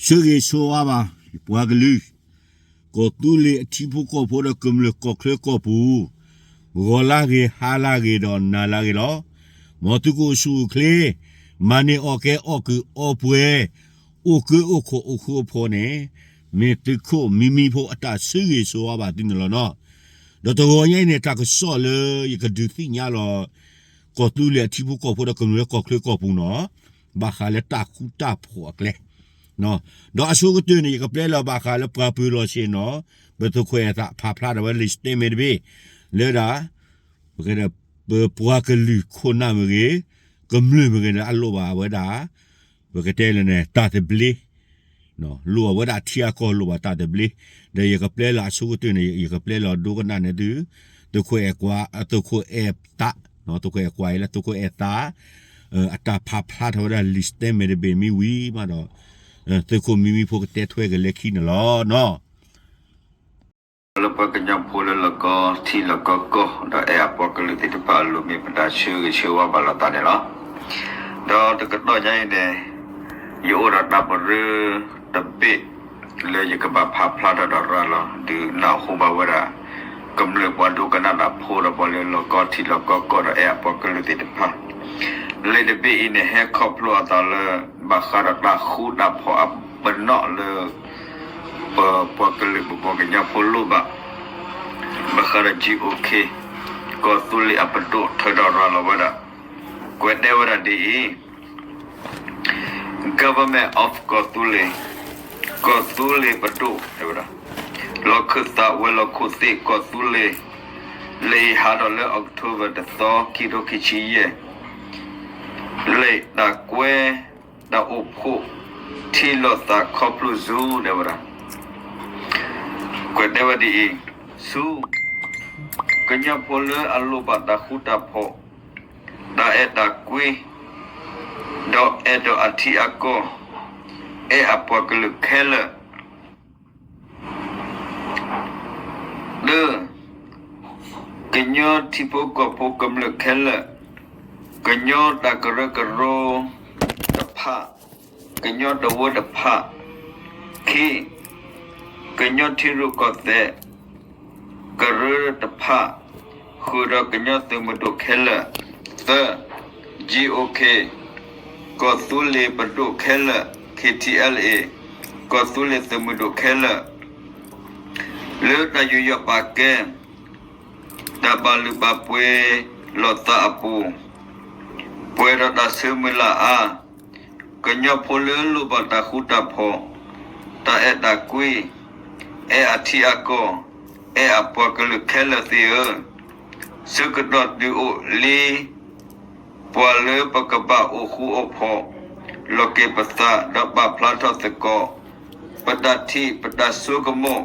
ဆၢဂ့ၤဆၢဝါဘၣ် ပှၤကလုာ်, ကီၢ်သူလ့ၤအထံဖိကီၢ်ဖိဒီးကမျၢၢ်ကီၢ်ချၢကီၢ်ပူၤ, ဂီၤလၢဂ့ၤ ဟါလၢဂ့ၤဒီးနၤလၢဂ့ၤလီၤ. မ်သုကအိၣ်ဆူၣ်အိၣ်ချ့, မၤန့ၢ်အီၣ်ကဲအီၣ်ကုၢ်အီပှဲၤ, အိၣ်ကၢအိၣ်ခိးအိၣ်ဃူအိၣ်ဖိးန့ၣ်, မ့ၢ်သုးခိၣ်မံမံဖိအတၢ်ဆၢဂ့ၤဆၢဝါဘၣ်သုန့ၣ်လီၤနီၤ. ဒီးတဂီၤညါအံၤန့ၣ် တၢ်ကစီၣ်လၢယကဒုးသ့ၣ်ညါလီၤ ကီၢ်သူလ့ၤအထံဖိကီၢ်ဖိဒီးကမျၢၢ်ကီၢ်ချၢကီၢ်ပူၤနီၤ, ဘၣ်ဃးလၢတၢ်ဃူတၢ်ဖိးအကျဲ ဒီးအဆိကတၢၢ်န့ၣ် ယကပျဲလီၤဘၣ်ဃးလၢပှၤပၢၤလီၢ်ဆ့ၣ်နီၤ, ပသုးခိၣ်အဲၣ်သးဖးဖျါထီၣ်ဝဲလံာ် statement တဘ့ၣ်, လၢဒၣ် ပကတဲပပှၤကလုာ်ခိၣ်နၢ်မ့ၢ်ဂ့ၤ, ကမျၢၢ်မ့ၢ်ဂ့ၤန့ၣ် အလိၣ်ဘၣ်ဝဲဒၣ်, ပကတဲလၢန့ၣ် တၢ်သဘျ့ လိၣ်ဘၣ်ဝဲဒၣ်ထံအကီၢ် လိၣ်ဘၣ်တၢ်သဘျ့, ဒီးယကပျဲလီၤအဆိကတၢၢ်န့ၣ် ယကပျဲလီၤဒိကနၣ်န့ၢ်သု, သုးခိၣ်အဲၣ်ကွၢ်, သုးခိၣ်အဲၣ်သး, သုးခိၣ်အဲၣ်ကွၢ်အံၤလၢသုးခိၣ်အဲၣ်သး, အတၢ်ဖးဖျါထီၣ်ဝဲဒၣ်လံာ် statement တဘ့ၣ်မ့ၢ်ဝံၤမးဒီး, သုးခိၣ်မံမံဖိကတဲထွဲက့ၤလၢခံန့ၣ်လီၤနီၤ. လၢပှၤကညီဖိလၢလီၢ်ကီထံလီၢ်ကီကီၢ် ဒီးအဲၣ်အပှၤကလုာ်သ့ၣ်တဖၣ်အလိၤမ့ၢ်ပတၢ်ဆၢဂ့ၤဆၢဝါဘၣ်လိာ်သးန့ၣ်လီၤ. ဒီးတကတီၢ်ညါအံၤန့ၣ်, ယအိၣ်ဒီးတၢ်ပရၢတဘ့ၣ် လၢယကဘၣ်ဖးဖျါထီၣ်ဒီးရၤလီၤ ဒုးနၢ်ဟူဘၣ်ဝဲဒၣ် ကမျၢၢ်ပှၤဒိကနၣ်တၢ်ဖိဒီးပှၤလၢလီၢ်ကီထံလီၢ်ကီကီၢ်ဒီးအဲၣ်အပှၤကလုာ်သ့ၣ်တဖၣ်, လံာ်တဘ့ၣ်အံၤန့ၣ် ဟဲခီဖျိအသးလၢ ဘၣ်ဃးဒီးတၢ်ဃူတၢ်ဖိးအပနီၣ်လၢ ပပှၤကလုာ်ပပှၤကညီဖိလိၣ်ဘၣ်, ဘၣ်ဃးဒီး GOK ကီၢ်သူလ့ၤအပဒိၣ်ထၢဒီးရၤလီၤဝဲဒၣ်, ကွဲးတဲဝဲဒၣ်ဒ်အံၤ, Government of ကီၢ်သူလ့ၤ, ကီၢ်သူလ့ၤပဒိၣ်, လီၢ်ခၢၣ်သးဝဲၤလီၢ်ခိၣ်သ့ၣ်ကီၢ်သူလ့ၤ, လၢအံၤဟးထီၣ်လၢ October တသီ ခံထိခံဆံယဲၢ် လံာ်တၢ်ကွဲး တၢ်အိၣ်ဖှိၣ် ထံၣ်လိာ်သးခီဖျိဆူ တဲဝဲဒၣ်, ကွဲးတဲဝဲဒ်အံၤ, ဆူ ကညီဖိလၢအလိၣ်ဘၣ်တၢ်ဃူတၢ်ဖိး, တၢ်အဲၣ်တၢ်ကွံ, ဒီးအဲၣ်ဒိးအထံအကီၢ်, အဲၣ်အပှၤကလုာ်ခဲလၢာ် တၢ, ကညီထံဖိကီၢ်ဖိကမျၢၢ်ခဲလၢာ်, ကညီတၢ်ကရၢကရိတဖၣ်, ကညီတဝၢတဖၣ်, ခံ, ကညီထံရူၢ်ကီၢ်သဲး ကရၢတဖၣ်, ဃုာ်ဒီးကညီသုးမုၢ်ဒိၣ်ခဲလၢာ်, သၢ, GOK ကီၢ်သူလ့ၤပဒိၣ်ခဲလၢာ်, KTLA ကီၢ်သူလ့ၤသုးမုၢ်ဒိၣ်ခဲလၢာ် လၢတၢ်ယူးယီၣ်ပာ်ကဲ တၢ်ဘၣ်လုၢ်ဘၣ်ပှ့ၤလိာ်သးအပူၤ, ပှဲၤဒီးတၢ်ဆၢမုၢ်လၢ်အါ, ကညီဖိလၢလိၣ်ဘၣ်တၢ်ဃူတၢ်ဖိး, တၢ်အဲၣ်တၢ်ကွံ, အဲၣ်အထံအကီၢ်, အဲၣ်အပှၤကလုာ်ခဲလၢာ်သ့ၣ်ဧၢ, ဆၢကတီၢ်ဒုးအိၣ်လံ ပှၤလၢပကဘၣ်အိၣ်ဃူအိၣ်ဖိး, လီၤက့ၤပသးဒီးပာ်ဖျါထီၣ်သကိး ပတၢ်ထံၣ်ပတၢ်ဆိကမိၣ်,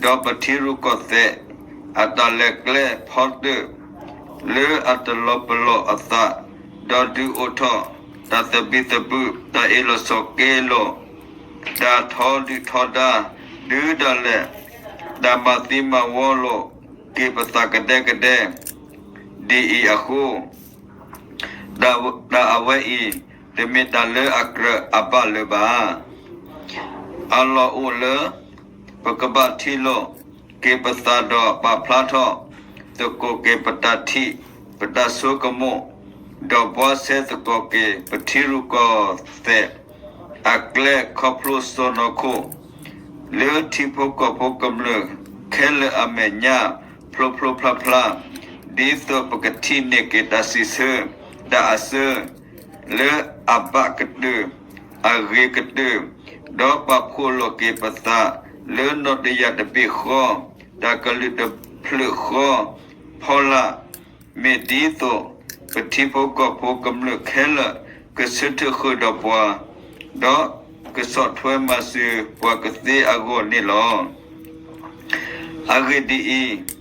ဒီးပထံရူၢ်ကီၢ်သဲး အတၢ်လဲၤကျဲဖီတၢၣ် လၢအတလီၤပလိာ်အသး, ဒီးဒုးအိၣ်ထီၣ် တၢ်သဘံၣ်သဘုၣ်, တၢ်အ့ၣ်လိာ်ဆိးက့လိာ်, တၢ်ထီဒုၣ်ထီဒါ, ဒုးဒၣ်လဲာ် တၢ်မၤသံမၤဝီလိာ်က့ၤပသးကဒဲကဒဲ, ဒ်အံၤအဃိ တၢ်အဝဲအံၤ တမ့ၢ်တၢ်လၢအကြၢးအဘၣ်လၢၤဘၣ်. အလီၢ်အိၣ်လၢ ပကဘၣ်ထံၣ်လိာ်က့ၤပသးဒီးပာ်ဖျါထီၣ်သကိးက့ၤပတၢ်ထံၣ် ပတၢ်ဆိကမိၣ်, ဒီးဘှါရှဲသကိးက့ၤပထံရူၢ်ကီၢ်သဲး အကျဲခီဖျိစီၢ်နီၤခိၣ် လၢထံဖိကီၢ်ဖိကမျၢၢ်ခဲလၢာ်အမဲာ်ညါ ဖျိဖျိဖျါဖျါ, ဒ်သိးပကထံၣ်န့ၢ်က့ၤတၢ်စံးဆၢ တၢ်အဆၢ လၢအဘၣ်ကတၢၢ် အဂ့ၤကတၢၢ်, ဒီးပာ်ဖှိၣ်လိာ်က့ၤပသး လၢနီၣ်တယၢ်တဘ့ၣ်ဃီ, တၢ်ကလုၢ်တဖျၢၣ်ဃီ ဖီလာ်, မ့ၢ်ဒ်သိး ပထံဖိကီၢ်ဖိကမျၢၢ်ခဲလၢာ် ကဆၢထၢၣ်ဃုာ်ဒီးပှၤ, ဒီးကဆီၣ်ထွဲမၤစၢၤပှၤကသ့အဂီၢ်န့ၣ်လီၤ. အဂ့ၢ်ဒ်အံၤ,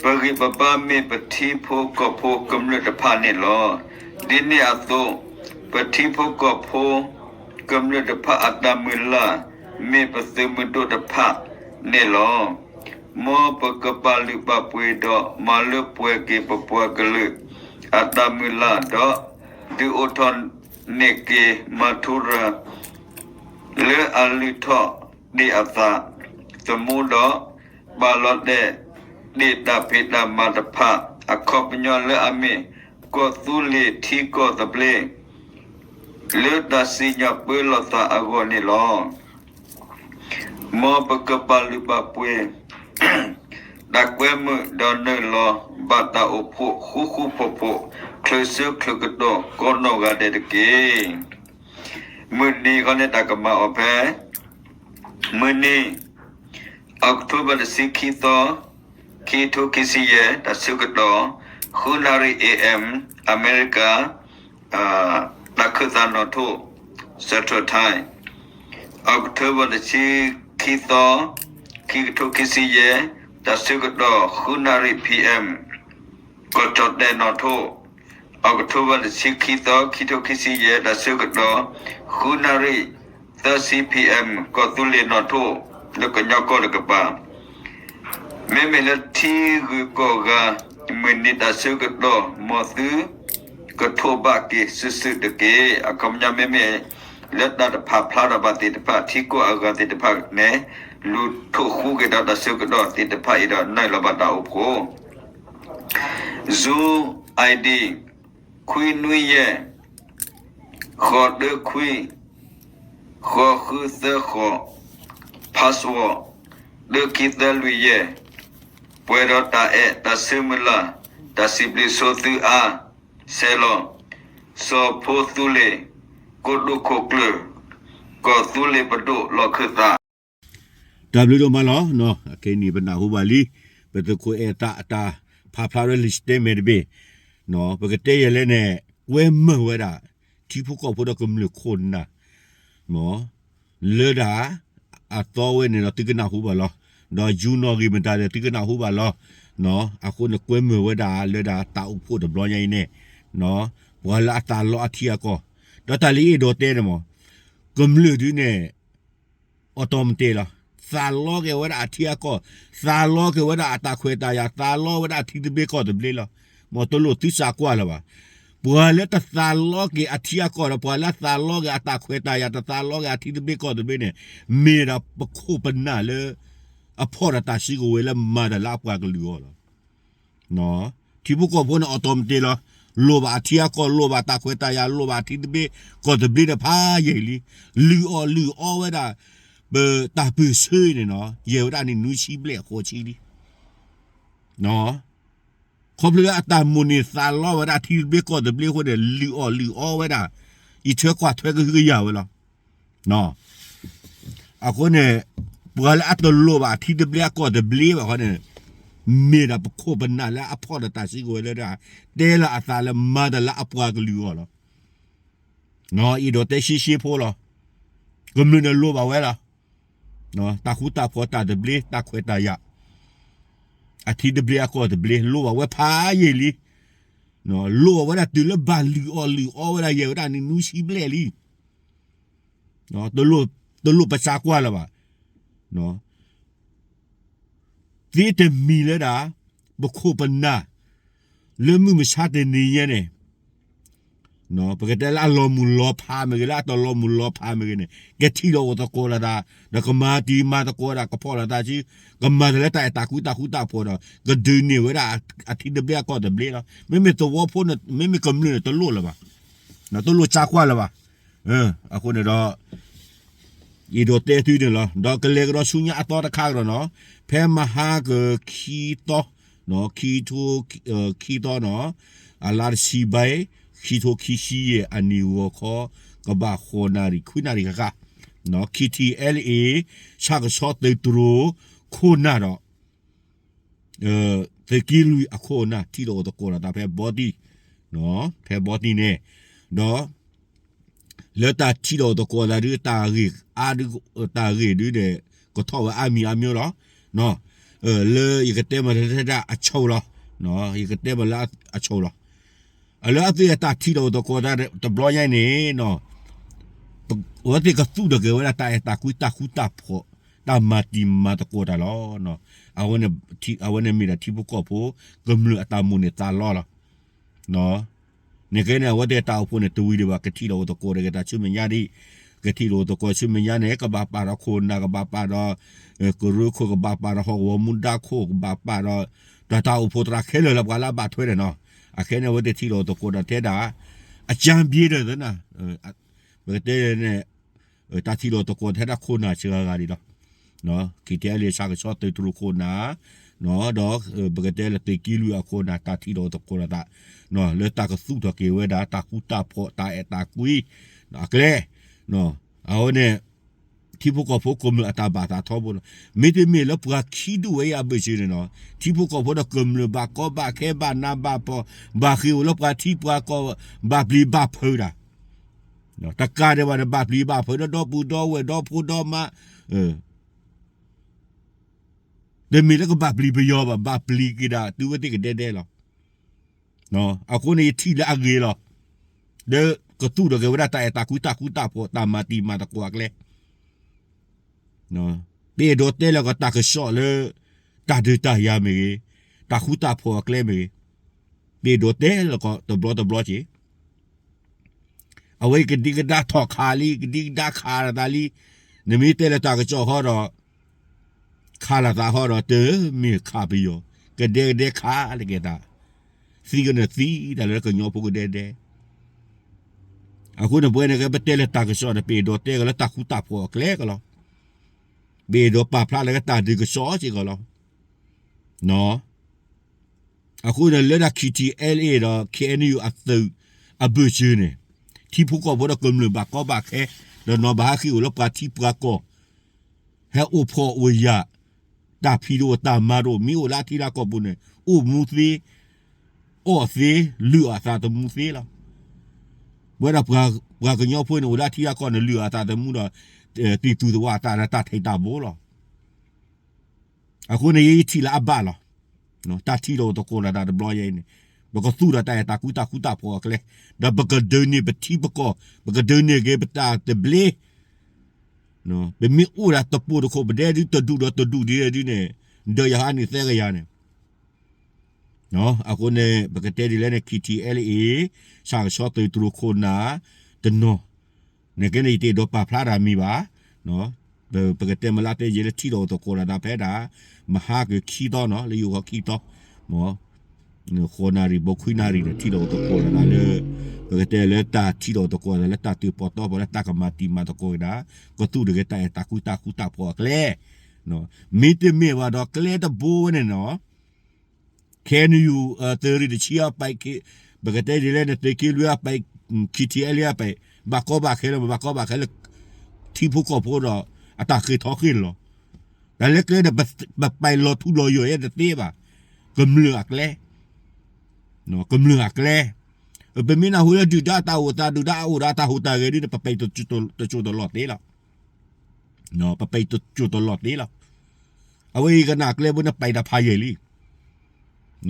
ပဂံၢ်ပဘါမ့ၢ်ပထံဖိကီၢ်ဖိကမျၢၢ်တဖၣ်န့ၣ်လီၤ. ဒ်န့ၣ်အသိး, ပထံဖိကီၢ်ဖိကမျၢၢ်တဖၣ်အတၢ်မုၢ်လၢ် မ့ၢ်ပသုးမုၢ်ဒိၣ်တဖၣ်န့ၣ်လီၤ. မ်ပကပာ်လုၢ်ပာ်ပှ့ၤဒီးမၤလၢပှဲၤက့ၤပပှၤကလုာ်အတၢ်မုၢ်လၢ်, ဒီးဒုးအိၣ်ထီၣ်န့ၢ်က့ၤမၤထူရၤ လၢအလုၢ်ထီၣ်ဒံးအသးသမူဒီး ပာ်လီၤတဲာ်ဒံးတၢ်ဖံးတၢ်မၤတဖၣ် အခီပညီလၢအမ့ၢ် ကီၢ်သူလ့ၤထံကီၢ်သဘျ့ လၢတၢ်စံၣ်ညီၣ်ပၢလီၤသးအဂီၢ်န့ၣ်လီၤ. မ်ပကပာ်လုၢ်ပာ်ပှ့ၤ တၢ်ကွဲမုာ်ဒီးနုာ်လီၤဘၣ်တၢ်အိၣ်ဖှိၣ်ဃူဃူဖိးဖိး ချုးဆၢချုးကတီၢ်ကိးနီၢ်ဂၤဒဲးတက့ၢ်. မုၢ်နံၤဃီန့ၣ်တၢ်ကမၤအီၤဖဲ မုၢ်နံၤ October တဆံခံသီ ခံကထိခံဆံယဲၢ် တၢ်ဆၢကတီၢ် ဃုနၣ်ရံၣ် A M အမဲရကၤ တၢ်ခၢၣ်သးနီၣ်ထိၣ် Central Time, October တဆံခံသီ ခံကထိခံဆံယဲၢ် တၢ်ဆၢကတီၢ် ဃုနၣ်ရံၣ် P M ကီၢ်ကၠီၣ်တဲၣ်နီၣ်ထိၣ်, October တဆံခံသီ ခံကထိခံဆံယဲၢ် တၢ်ဆၢကတီၢ် ဃုနၣ်ရံၣ် သၢဆံ P M ကီၢ်သူလ့ၤနီၣ်ထိၣ် လၢကညီကီၢ်တကပၤ မ့မ့ၢ်လၢထံဂုၤကီၢ်ဂၤ မုၢ်နံၤတၢ်ဆၢကတီၢ် မ်သုကထိးဘၣ်က့ၤစုာ်စုာ်တက့ၢ်. အခီပညီမ့မ့ၢ်လၢတၢ်တဖးဖျါထီၣ်ဘၣ်သ့ၣ်တဖၣ် ထံကီၢ်အဂၤသ့ၣ်တဖၣ်န့ၣ် လူၤထိးဃူက့ၤဒီးတၢ်ဆၢကတီၢ်သ့ၣ်တဖၣ်အံၤဒီး နုာ်လီၤဘၣ်တၢ်အိၣ်ဖှိၣ် Zoom I D ခွံနွံယဲၢ် ဃိးတၢခွံ ဃိးဃုသၢဃိး password တၢခံသၢလွံၢ်ယဲၢ် ပှဲၤဒီးတၢ်အဲၣ်တၢ်ဆၢမုၢ်လၢ် တၢ်စံးဘျုးဆိသုအါ ဆဲးလီၤ စီၤဖိသူလ့ၤ ကိတိာ်ခိၣ်ကျၢၢ် ကီၢ်သူလ့ၤပဒိၣ်လီၢ်ခၢၣ်သး တၢ်ဘျုးဒိၣ်မးလီၤ. အခဲအံၤန့ၣ်ပနၢ်ဟူဘၣ်လံ ပသုးခိၣ်အဲၣ်သးအတၢ်ဖးဖျါဝဲလံာ်စတ့မဲာ်တဘ့ၣ်, ပကတဲယဲၢ်လဲၣ်န့ၣ် ကွဲမုာ်ဝဲဒၣ် ထံဖိကီၢ်ဖိဒီးကမျၢၢ်ခိၣ်နၢ် လၢဒၣ် အသီဝဲန့ၣ်ဒီးသုကနၢ်ဟူဘၣ်လီၤ. ဒီးယူၤနီၣ်ဂံၢ်မတၤဒီးသုကနၢ်ဟူဘၣ်လီၤ. အဃိန့ၣ်ကွဲမုာ်ဝဲဒၣ်လၢဒၣ်တၢ်အိၣ်ဖှိၣ်တဘျီညါအံၤန့ၣ် ပှၤလၢအသးလီအထံအကီၢ်, ဒီးတၢ်လၢအဲၣ်ဒိးတဲန့ၣ်မ့ၢ် ကမျၢၢ်ဒုန့ၣ် အီၣ်တီမတ့ၢ်လီၤ. သးလီက့ၤဝဲဒၣ်အထံအကီၢ်, သးလီက့ၤဝဲဒၣ်အတၢ်ခွဲးတၢ်ယာ်, သးလီဝဲဒၣ်အထံသဘျ့ကီၢ်သဘျ့လီၤ. မ်တလိၣ်သုစးကွၢ်လၢၤဘၣ်. ပှၤလၢတသးလီက့ၤအထံအကီၢ်ဒီး ပှၤလၢအသးလီက့ၤအတၢ်ခွဲးတၢ်ယာ်, တသးလီက့ၤအထံသဘျ့ကီၢ်သဘျ့န့ၣ် မ့ၢ်ဒၣ်ပခိၣ်ပနၢ်လၢ အဖီၣ်ဒီးတၢ်စုကဝဲၤလၢမၤတၢ်လၢအပှၤကလုာ်အဂီၢ်လီၤ. ထံဖိကီၢ်ဖိန့ၣ်အီၣ်တီမတ့ၢ်လီၤ. လိၣ်ဘၣ်အထံအကီၢ်, လိၣ်ဘၣ်တၢ်ခွဲးတၢ်ယာ်, လိၣ်ဘၣ်အထံသဘျ့ကီၢ်သဘျ့ဒီးဖးယံာ်လံ. လုၢ်အီၣ်လုၢ်အီဝဲဒၣ် ပတၢ်ပၢၢ်ဆၢန့ၣ်နီၤ, ယဲၢ်ဝဲဒၣ်န့ၣ်နွံဆံဘျဲၣ်အဃိးဆံလံ. ခီဖျိလၢအတၢ်မိၣ်န့ၢ်သးလီဝဲဒၣ်ထံသဘျ့ကီၢ်သဘျ့အဃိန့ၣ် လုၢ်အီၣ်လုၢ်အီဝဲဒၣ် အံးထွဲကွၢ်ထွဲကဟုကယာ်ဝဲလီၤ. အဃိန့ၣ် ပှၤလၢအတလိၣ်ဘၣ်အထံသဘျ့အကီၢ်သဘျ့ဘၣ်ဃီန့ၣ် မ့ၢ်ဒၣ်ပခိၣ်ပနၢ်လၢအဖီၣ်ဒီးတၢ်စုကဝဲၤလၢဒၣ် တဲလၢအသးလၢမၤတၢ်လၢအပှၤကလုာ်အဂီၢ်လီၤ. အံၤဒီးတဲရှဲရှဲဖိလီၤ. ကမျၢၢ်န့ၣ်လိၣ်ဘၣ်ဝဲလီၤ. တၢ်ဃူတၢ်ဖိးတၢ်သဘျ့တၢ်ခွဲးတၢ်ယာ် အထံသဘျ့အကီၢ်သဘျ့ လိၣ်ဘၣ်ဝဲဖးယံာ်လံ. လိၣ်ဘၣ်ဝဲဒၣ်တုၤလၢဘၣ်လုၢ်အီၣ်လုၢ်အီဝဲဒၣ်ယဲၢ်ဝဲဒၣ်န့ၣ်နွံဆံဘျဲၣ်လံ. တလိၣ်ပစးကွၢ်လၢၤဘၣ်. သ့တမံၤလၢဒၣ် ပခိၣ်ပနၢ် လၢမုၢ်မဆါတနံၤညါန့ၣ် ပကတဲလၢအလီၤမုၢ်လီၤဖးမ့ၢ်ဂ့ၤ လၢအတလီၤမုၢ်လီၤဖးမ့ၢ်ဂ့ၤန့ၣ် ကထံၣ်လိာ်အိၣ်သကိးလိာ်သး ဒီးကမၤတံၤမၤသကိးဒၣ် ကဖီၣ်လိာ်သးစု ကမၤတၢ်လၢတၢ်အဲၣ်တၢ်ကွံတၢ်ဃူတၢ်ဖိးဒီး ကဒုးန့ၢ်ဝဲဒၣ်အထံသဘျ့အကီၢ်သဘျ့လီၤ. မ့မ့ၢ်သဝီဖိန့ၣ် မ့မ့ၢ်ကမျၢၢ်န့ၣ် တလိၣ်လၢၤဘၣ်. တလိၣ်စးကွၢ်လၢၤဘၣ်. အဃိန့ၣ်ဒီး အံၤဒီးတဲသုန့ၣ်လီၤ. ဒီးကလဲၤကဒီးဆူညါအသီတခါကဒီးနီၤ, ဖဲမဟါကခံသီ, ခံထိ, ခံသီနီၤ, အလါတဆံဘၣ်, ခံထိခံဆံယဲၢ်အနံၣ်ဂီၤခီ, ကဘၣ်ဃိးနၣ်ရံၣ်ခွံနၣ်ရံၣ်ဃၣ်ဃၣ်, K T L A ဆၣ်ကဆီသုးတြိၤခိၣ်နၢ်ဒီး သုးက့လွံၢ်အခိၣ်အနၢ် ထံၣ်လိာ်အိၣ်သကိးလိာ်သးဖဲဘီတံၢ်, ဖဲဘီတံၢ်န့ၣ်, ဒီး လၢတၢ်ထံၣ်လိာ်အိၣ်သကိးလိာ်သးဒ် တၢ်ဂ့ၢ်အါဒ် တၢ်ဂ့ၢ်ဒ်န့ၣ် ကထီၣ်ဝဲအါမံၤအါမျိၤလီၤ. လၢယကတဲမ့ၢ်လၢအဆိးလီၤ. ယကတဲမ့ၢ်လၢအဆိးလီၤ. လၢအဝဲသ့ၣ်အတၢ်ထံၣ်လိာ်အိၣ်သကိးတဘျီညါအံၤန့ၣ် အဝဲသ့ၣ်ကသူၣ်ထီၣ်က့ၤဝဲဒၣ်တၢ်အဲၣ်တၢ်ကွံတၢ်ဃူတၢ်ဖိး တၢ်မၤတံၤမၤသကိးတၢ်လီၤ. အဝဲန့ၣ်မ့ၢ်ဒၣ်ထံဖိကီၢ်ဖိ ကမျၢၢ်အတၢ်မိၣ်န့ၢ်သးလီလီၤ. န့ၣ်ကဲန့ၣ် အဝဲသ့ၣ်တၢ်အိၣ်ဖှိၣ်န့ၣ် တဝံၤဒံးဘၣ် ကထံၣ်လိာ်အိၣ်သကိးတဂ့ၤ တၢ်ဆူမဲာ်ညါဒ် ကထံၣ်လိာ်သကိးဆူမဲာ်ညါန့ၣ် ကဘၣ်ပာ်ဒီးခိၣ်နၢ် ကဘၣ်ပာ်ဒီး ကရၢခိၣ် ကဘၣ်ပာ်ဒီးဟီၣ်ကဝီၤမူဒါခိၣ် ကဘၣ်ပာ်ဒီး တၢ်တၢ်အိၣ်ဖှိၣ်သရၣ်ခဲလၢာ်လၢပှၤလၢအဘၣ်ထွဲန့ၣ်နီၤ. အခဲန့ၣ် အဝဲသ့ၣ်ထံၣ်လိာ်သကိးဒီးထဲဒၣ် အကၠၢ်ဘျ့ဒီးသန ပကတဲန့ၣ် တၢ်ထံၣ်လိာ်သကိးထဲဒၣ်ခိၣ်နၢ်စှၤဂၤဒံးလီၤ. ခံထံၣ်အဲလံၤဆၣ်ကဆီသုးတြိၤခိၣ်နၢ် ဒီး ပကတဲလၢသုးက့လွံၢ်အခိၣ်နၢ် တၢ်ထံၣ်လိာ်သကိးလိာ်သး လၢတၢ်ကသူၣ်ထီၣ်က့ၤဝဲဒၣ် တၢ်ဃူတၢ်ဖိး တၢ်အဲၣ်တၢ်ကွံ အကျဲ အဝဲန့ၣ် ထံဖိကီၢ်ဖိကမျၢၢ်အတၢ်ဘၣ်သးထီဘိလီၤ. မ့တမ့ၢ်လၢပှၤခံဒူၣ်ဝဲအံၤအဘၢၣ်စၢၤန့ၣ်နီၤ ထံဖိကီၢ်ဖိဒီးကမျၢၢ်ဘၣ်ကီဘၣ်ခဲ ဘၣ်နးဘၣ်ဖှီၣ် ဘၣ်ဃ့ၢ်အိၣ်လၢပှၤထံပှၤကီၢ် ဘၣ်ပျံၤဘၣ်ဖုးဒၣ် တကးဒံးဘၣ်န့ၣ် ဘၣ်ပျံၤဘၣ်ဖုးဒီး ဒီပုၢ်ဒီဝဲၢ် ဒီဖိဒီမါ တမ့ၢ်လၢကဘၣ်ပျံၤပယီၤဘၣ်, ဘၣ်ပျံၤက့ၤဒၣ်တုၤဝဲသ့ၣ်ကဒဲဒဲလီၤ. အဃိန့ၣ် ယထံၣ်လၢအဂ့ၤလီၤ. လၢကသူၣ်ထီၣ်က့ၤဝဲဒၣ်တၢ်အဲၣ်တၢ်ကွံ တၢ်ဃူတၢ်ဖိး တၢ်မၤတံၤမၤသကိးအကျဲ ပအဲၣ်ဒိးတဲလီၤကီးတၢ်ကစီၣ်လၢ တၢ်ဒုးတၢ်ယၤမ့ၢ်ဂ့ၤ, တၢ်ဃူတၢ်ဖိးအကျဲမ့ၢ်ဂ့ၤ, ပအဲၣ်ဒိးတဲလီၤကီးတဘျီတဘျီက့ၤ အဝဲကဒံကဒါထီၣ်ခးလံ, ကဒံကဒါခးလိာ်သးလံ. နမ့ၢ်တဲလၢတၢ်ကစီၣ်ဃီဒီး ခးလိာ်သးဃီဒီး တမ့ၢ်ခးပယီၤ, ကဒဲကဒဲခးလိာ်က့ၤသး, သံကနၣ်သံတၢ်လၢကညီဖိကဒဲဒဲ. အဃိန့ၣ် ပဝဲန့ၣ်ကဲပတဲလၢတၢ်ကစီၣ်ဒီး ပအဲၣ်ဒိးတဲကီးလၢတၢ်ဃူတၢ်ဖိးအကျဲကီးလီၤ. ပအဲၣ်ဒိးပာ်ဖျါလၢတၢ်ဒုးကစီၣ်စ့ၢ်ကီးလီၤ. အဃိန့ၣ် လၢဒၣ် ခံထံၣ်အဲလ်အ့ဒီး ခ့ၣ်အဲၣ်ယူၣ် အသုးအဘၢၣ်စၢၤန့ၣ် ထံဖိကီၢ်ဖိဒီးကမျၢၢ်ဘၣ်ကီဘၣ်ခဲ ဒီးနီၤဘၣ်ဟးဃ့ၢ်အိၣ်လၢပှၤထံပှၤကီၢ် ဟဲအိၣ်ဖှီၣ်အိၣ်ယာ် တၢ်ဖံးတအိၣ်တၢ်မၤတအိၣ် မ့ၢ်အိၣ်လၢအထံလၢကီၢ်ပူၤန့ၣ် အိၣ်မူသ့ အီၣ်သ့ လုၢ်အသးသမူသ့လီၤ. ပဝဲဒၣ်ပှၤကညီဖိန့ၣ် အိၣ်လၢအထံလၢကီၢ်န့ၣ် လုၢ်အသးသမူဒီး တံၤသူၣ်သဝးအသးဒီးတၢ်ထံးတၢ်ဘိလီၤ. အဃိန့ၣ် ယထံၣ်လၢအဘၣ်လီၤ. တၢ်ထံၣ်လိာ်သကိးလိာ်သးတဘျီယဲအံၤန့ၣ် ပကသူၣ်ဒီးတၢ်အဲၣ်တၢ်ကွံတၢ်ဃူတၢ်ဖိးအကျဲ ဒီးပကဒုးန့ၢ်ပထံပကီၢ် ပကဒုးန့ၢ်က့ၤပတၢ်သဘျ့ ပမ့ၢ်အိၣ်ဒၣ်တပိၢ်တခိၣ် ပဒဲဒုတဒူၣ်ဒီးတဒူၣ်ဒ်လဲၣ်ဒ်န့ၣ် ဒၢးယဟါန့ၣ်သၢကယၤန့ၣ် အဃိန့ၣ် ပကတဲဒ်လဲၣ်န့ၣ် ခံထံၣ်အဲလ်အ့ ဆၣ်ကဆီသုးတြိၤခိၣ်နၢ် တနီၤ နကဲန့ၣ် ယတအဲၣ်ဒိးပာ်ဖျါတၢ်မံၤဘၣ်. ပကတဲမ့ၢ်လၢတဲယဲလၢထံၣ်လိာ်သကိးလိာ်သးဖဲဒၣ် မဟါကခံသီနီၤ လၢယအိၣ်ဃီခံသီ မ် ဃိးနၣ်ရံၣ် ဘိခွံနၣ်ရံၣ်န့ၣ် ထံၣ်လိာ်သကိးလိာ်သးလၢ ပကတဲလၢတၢ်ထံၣ်လိာ်သကိးလိာ်သးလၢတၢ်တုၤပီၣ်တီပီၣ်လၢတၢ်ကမၤတံၤမၤသကိးက့ၤဒၣ် ကသူၣ်ထီၣ်က့ၤတၢ်အဲၣ်တၢ်ကွံတၢ်ဃူတၢ်ဖိးအကျဲ မ့တမ့ၢ်ဘၣ်ဒီးကျဲတဘိဝဲန့ၣ်နီၤ ခဲအံၤ သုးရ့ၣ်တဆံအပာ် ပကတဲဒ်လဲၣ်န့ၣ် သုးက့လွံၢ်အပာ် ခံထံၣ်အဲလ်အ့အပာ် ဘၣ်ကီဘၣ်ခဲလၢ ဘၣ်ကီဘၣ်ခဲလၢ ထံဖိကီၢ်ဖိဒီး အတၢ်ဃ့ၢ်ထီၣ်ဃ့ၢ်လီၤ. တၢ်လၢကျဲဒီး ပပာ်လီၤထူလီၤယိာ်ယဲတသ့ဘၣ်. ကမျၢၢ်အကျဲ ကမျၢၢ်အကျဲ ပမ့ၢ်နၢ်ဟူလၢဒုၣ်ဒါတၢ်အိၣ်သး ဒုၣ်ဒါအအိၣ်ဒီးတၢ်ဟူးတၢ်ဂဲၤဒ်န့ၣ် ပပာ်တစိၢ်တလီၢ်သ့လီၤ. ပပာ်တစိၢ်တလီၢ်သ့လီၤ. အဝဲအံၤကနၣ်ကျဲဘိန့ၣ် ပာ်တၢ်ဖးယံာ်လံ. ထံ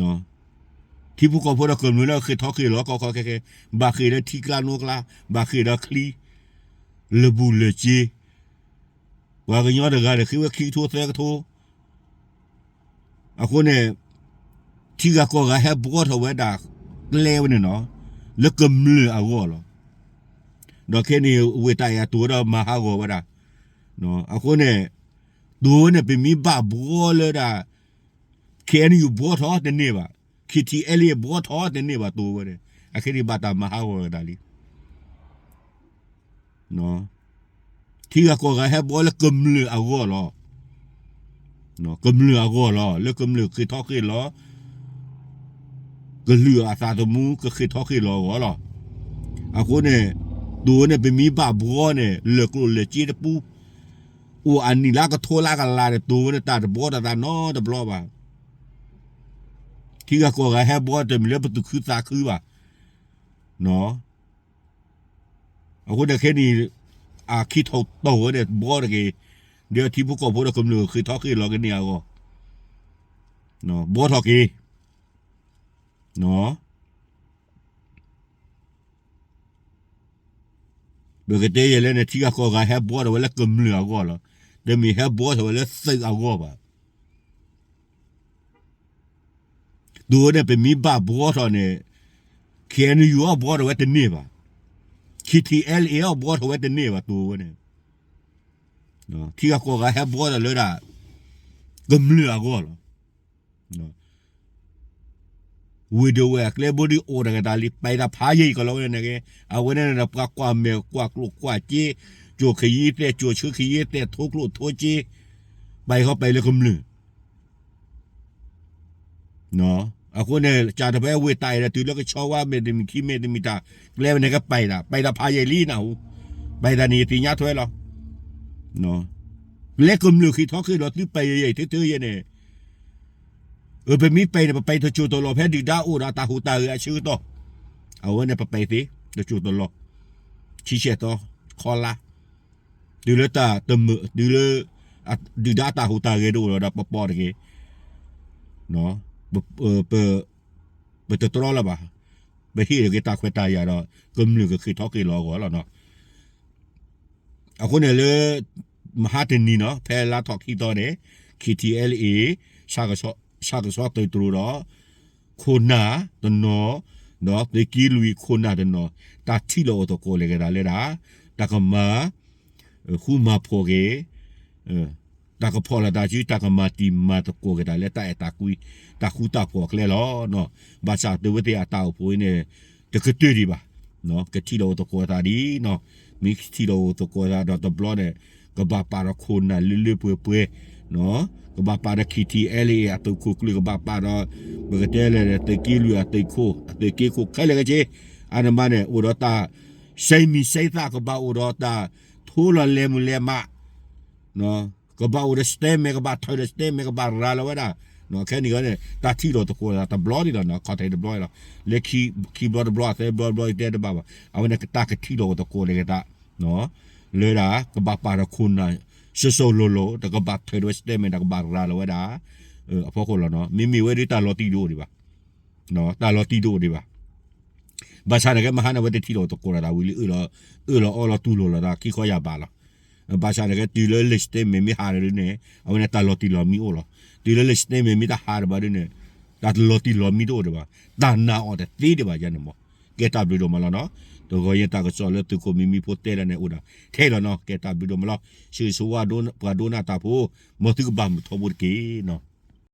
ဖိကီၢ်ဖိဒီးကမျၢၢ်လၢဃ့ၢ်ထီၣ်ဃ့ၢ်လီၤကီကီခဲခဲ ဘၣ်ဃ့ၢ်လၢထံကျါနိကျါ ဘၣ်ဃ့ၢ်ဒီးချံ လၢာ်ဘူၣ်လၢာ်စ့ ပှၤကညီတဂၤဒီးဃ့ဝဲခံကထိသၢကထိ အဃိန့ၣ် ထံဂၤကီၢ်ဂၤဟဲဘှီထီၣ်ဝဲဒၣ်ကျဲဝဲန့ၣ်နီၤ လၢကမျၢၢ်အဂီၢ်လီၤ. ဒီးခဲအံၤန့ၣ် ဝ့ၢ်တၢ်အဲၣ်အတိၤဝဲဒီးမၤဟးဂီၤဝဲဒၣ် အဃိန့ၣ် တိၤဝဲန့ၣ် ပမ့ၢ်ဘၣ်ဘှီလၢဒၣ် ခဲအံၤန့ၣ် ယဘှီထီၣ်တန့ၢ်ဘၣ်, ခံထံၣ်အဲလ့ၣ်ဘှီထီၣ်တန့ၢ်ဘၣ်တိၤဝဲန့ၣ် အခဲအံၤဘၣ်တၢ်မၤဟးဂီၤဝဲဒၣ်လံ ထံဂၤကီၢ်ဂၤဟဲဘှီလၢကမျၢၢ်အဂီၢ်လီၤ. ကမျၢၢ်အဂီၢ်လီၤ. လၢကမျၢၢ်ဃ့ၢ်ထီၣ်ဃ့ၢ်လီၤ, ကလုာ်အသးသမူ ကဃ့ၢ်ထီၣ်ဃ့ၢ်လီၤအဂီၢ်လီၤ. အဃိန့ၣ် တိၤဝဲန့ၣ် ပမ့ၢ်ဘၣ်ဘှီန့ၣ် လၢာ်ကျိၣ်လၢာ်စ့တပူၤ အိၣ်အနံၣ်လၢကထိလၢကလးန့ၣ် တိၤဝဲန့ၣ် တၢ်တဘှီတသးနီတဘျီဘၣ်. ထံဂၤကီၢ်ဂၤဟဲဘှီတမ့ၢ်လၢပသူၣ်ခုသးခုဘၣ်. အဃိန့ၣ်ခဲအံၤ အခံထီၣ်တီၢ်ဝဲန့ၣ် ဘှီတက့ၢ်, ဒီးထံဖိကီၢ်ဖိဒီးကမျၢၢ်ဃ့ၢ်ထီၣ်ဃ့ၢ်လီၤကန့ၢ်အဂီၢ် ဘှီထီၣ်က့ၤ ပကတဲယဲလဲၣ်န့ၣ် ထံဂၤကီၢ်ဂၤဟဲဘှီထီၣ်ဝဲလၢကမျၢၢ်အဂီၢ်လီၤ. တမ့ၢ်ဟဲဘှီထီၣ်ဝဲလၢသုးအဂီၢ်ဘၣ်. တိၤဝဲန့ၣ် ပမ့ၢ်ဘၣ်ဘှီထီၣ်န့ၣ် ခဲအံၤန့ၣ် ယိၤအဘှီထီၣ်ဝဲတန့ၢ်ဘၣ်. K T L A အီၤဘှီထီၣ်ဝဲတန့ၢ်ဘၣ်တိၤဝဲန့ၣ်, ထံဂၤကီၢ်ဂၤဟဲဘှီဒီးလၢဒၣ် ကမျၢၢ်အဂီၢ်လီၤ. ဝ့ၢ်ဒဝဲၢ်အကျဲဘိဒုးအိၣ်တၢ်ကတၢၢ်လံ ပာ်တၢ်ဖးယံာ်ကလီၤဝဲန့ၣ်က့, အဝဲန့ၣ်ဒီးပှၤကွၢ်မဲာ်ကွၢ်ကျိၣ်ကွၢ်စ့, ကၠိၣ်ခယံၤသဲး ကၠိၣ်ဆၢခယံၤသဲး ထိကျိၣ်ထိစ့, ပာ်ဃီပာ်လၢကမျၢၢ် အဃိန့ၣ် ကၢ်တဖဲဝ့ၢ်တၢ်အဲၣ်ဒီးတုၤလၢကဆီဝါမဲာ်တမံၤခံမဲာ်တမံၤတၢ် ကျဲဝဲန့ၣ်ကဲပာ်တၢ် ပာ်တၢ်ဖးယံာ်လံနၢ်ဟူ, ပာ်တၢ်န့ၣ်ယသ့ၣ်ညါထွဲလီၤ. ကျဲကမျၢၢ်ဃ့ၢ်ထီၣ်ဃ့ၢ်လီၤသုပာ်ယံာ်ယံာ်ထဲထဲယဲန့ၣ်, အပမ့ၢ်ပာ်န့ၣ် ပပာ်တစိၢ်တလီၢ်ဖဲဒုၣ်ဒါအိၣ်ဒီးတၢ်ဟူးတၢ်ဂဲၤအဆၢကတီၢ်, အဝဲန့ၣ်ပပာ်သ့ တစိၢ်တလီၢ်, ဆံဆဲၣ်သီ, ခီလါ, တုၤလၢတၢ်တမုာ် တုၤလၢ ဒုၣ်ဒါတၢ်ဟူးတၢ်ဂဲၤတအိၣ်လီၤဒီးပပီၣ်တဂ့ၤ, ပတတြီလၢၤဘၣ်, ပဟ့ၣ်ဂ့ၤတၢ်ခွဲးတၢ်ယာ်ဒီး ကမျၢၢ်ကဃ့ၢ်ထီၣ်ဃ့ၢ်လီၤအဂီၢ်လီၤ. အဃိန့ၣ်လၢ မဟါတနံၤနီၤ ဖဲလါထီၣ်ခံသီန့ၣ် K T L A ဆၣ်ကဆီသုးတြိၤဒီး ခိၣ်နၢ်တနီၤ, ဒီးသုးက့လွံၢ်ခိၣ်နၢ်တနီၤ တၢ်ထံၣ်လိာ်အိၣ်သကိးလဲၤကဒါလၢဒၣ် တၢ်ကမၤ ဃူမၤဖိးက့ၤ တၢ်ကဖီၣ်လိာ်သးစု တၢ်ကမၤတံၤမၤသကိးက့ၤတၢ်လၢတၢ်အဲၣ်တၢ်ကွံ တၢ်ဃူတၢ်ဖိးအကျဲလီၤ. ဘၣ်ဆၣ်သုဝဲသ့ၣ်အတၢ်အိၣ်ဖှိၣ်အံၤန့ၣ် တကတၢၢ်ဒံးဘၣ်, ကထံၣ်လိာ်အိၣ်သကိးသးဒ်နီၤ, မ့ၢ်ထံၣ်လိာ်အိၣ်သကိးသးဒီးတဘျီန့ၣ် ကဘၣ်ပာ်ဒီးခိၣ်နၢ်လၢလၢပှဲၤပှဲၤ ကဘၣ်ပာ်ဒီး K T L A အသုးခိၣ်ကျၢၢ် ကဘၣ်ပာ်ဒီး ပကတဲလဲၣ် သုးက့လွံၢ်အသုးခိၣ် အသုးက့ခိၣ်ခဲလၢာ်ခဲဆ့, အန့ၣ်မးန့ၣ် အိၣ်ဒီးတၢ် စဲမံၤစဲသၣ် ကဘၣ်အိၣ်ဒီးတၢ်ထိလီၤလဲၤမုၢ်လဲၤမး, ကဘၣ်အိၣ်ဒီး statement ကဘၣ်ထုးဒီး statement ကဘၣ်ရၤလီၤဝဲဒၣ်, ခဲန့ၣ်န့ၣ် တၢ်ထံၣ်လိာ်သကိးသးတဘျီန့ၣ်လီၤ, ခီၣ်ထံးတဘျီလီၤ, လၢခံဘျီတဘျီ သၢဘျီတဘျီ တဲတဘၣ်ဘၣ်, အဝဲန့ၣ်တၢ်ကထံၣ်လိာ်အိၣ်သကိးလဲၤကဒါ လၢဒၣ် ကဘၣ်ပာ်ဒီးခိၣ်နၢ် စိၤစိၤလိၤလိၤ တကဘၣ်ထုးဒီး statement တကဘၣ်ရၤလီၤဝဲဒၣ် အဖီခိၣ်လီၤနီၤ, မ့မ့ၢ်ဝဲဒၣ်တၢ်လီၤတံၢ်တအိၣ်ဒံးဘၣ်, တၢ်လီၤတံၢ်တအိၣ်ဒံးဘၣ်, ဘၣ်ဆၣ်န့ၣ်ကဲမဟါန့ၣ် အဝဲတထံၣ်လိာ်သကိးဒီးတၢ်ဝံၤလံ အၢၣ်လီၤအီလီၤတူၢ်လိာ်လီၤသးခံခီယၢ်ဘးလီၤ, ဘၣ်ဆၣ်န့ၣ်ကဲတုၤလၢ လၢ statement မ့ၢ်ဟးဒီးဒ်န့ၣ် အဝဲန့ၣ်တၢ်လီၤတံၢ်လီၤမံအိၣ်လီၤ, တုၤလၢ လၢ statement မ့ၢ်တဟးဒံးဘၣ်ဒ်န့ၣ် တၢ်လီၤတံၢ်လီၤမံတအိၣ်ဒံးဘၣ်, တၢ်နာ်အီၤတသ့ဒံးဘၣ်ယဲန့ၣ်မး, ကဲတၢ်ဘျုးဒိၣ်မးလီၤနီၤ, တဂီၤယဲတၢ်ကစီၣ်လၢသုးခိၣ်မံမံဖိတဲလၢန့ၣ်အိၣ်ဒၣ်ထဲလီၤနီၤ, ကဲတၢ်ဘျုးဒိၣ်မးလီၤ, ဆၢဂ့ၤဆၢဝါပှၤဒိကနၣ်တၢ်ဖိ, မ်သုကဘၣ်မုာ်ထီဘိတက့ၢ်နီၤ.